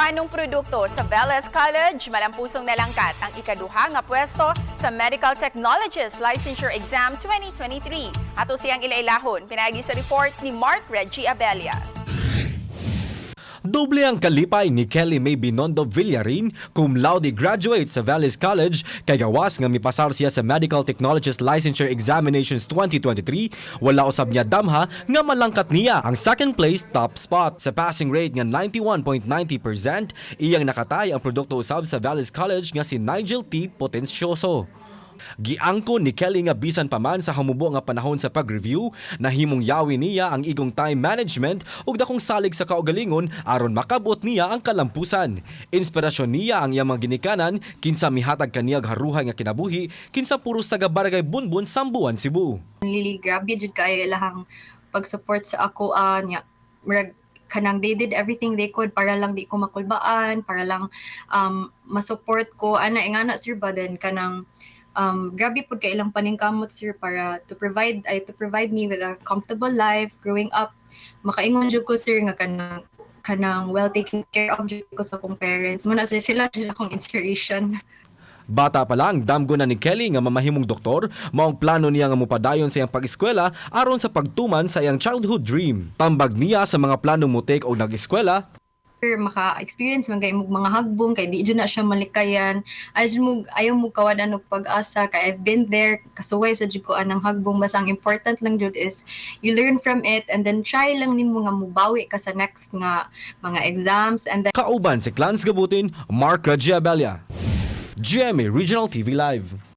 Cebuanong produkto sa Velez College, malampusong nalangkat ang ikaduha nga pwesto sa Medical Technologist Licensure Exam 2023. Ato siyang ilailahon, pinaagi sa report ni Mark Reggie Abella. Doble ang kalipay ni Kelly May Binondo Villarin, cum laude graduate sa Velez College, kay gawas nga mipasar siya sa Medical Technologist Licensure Examinations 2023, wala usab niya damha nga malangkat niya ang second place top spot. Sa passing rate nga 91.90%, iyang nakatay ang produkto usab sa Velez College nga si Nigel T. Potencioso. Giangko ni Kelly nga bisan pa man sa hamubo nga panahon sa pag-review, nahimong yawi niya ang igong time management ug dakong salig sa kaugalingon aron makabot niya ang kalampusan. Inspirasyon niya ang iyang mga ginikanan, kinsa mihatag kaniya og haruhay nga kinabuhi, kinsa puros taga Barangay Bunbun, Sambuan, Cebu. Lili, grabe jud kaayo ilahang pag-support sa ako niya. Murag kanang they did everything they could para lang di ko makulbaan, para lang masupport ko ana, ingana, sir, ba. Then kanang grabe pud kay ilang paningkamot, sir, para to provide me with a comfortable life growing up. Makaingon jud ko, sir, nga kanang well taken care of jud ko sa akong parents muna, sir. Sila jud akong inspiration. Bata pa lang, damgo na ni Kelly nga mamahimong doktor, maong plano niya nga mopadayon sa iyang pag-eskwela aron sa pagtuman sa iyang childhood dream. Tambag niya sa mga planong mo-take og nag-eskwela, Maka-experience man kay mog mga hagbong kay di jud na siya malikayan. Ayaw mo kawadan og pag-asa kay I've been there, kasuway sa jud ko anang hagbong. Basta ang important lang jud is you learn from it and then try lang nimo nga mubawi ka sa next nga mga exams and then Kauban si Clans Gabutin, Mark Regiabella. GMA Regional TV Live.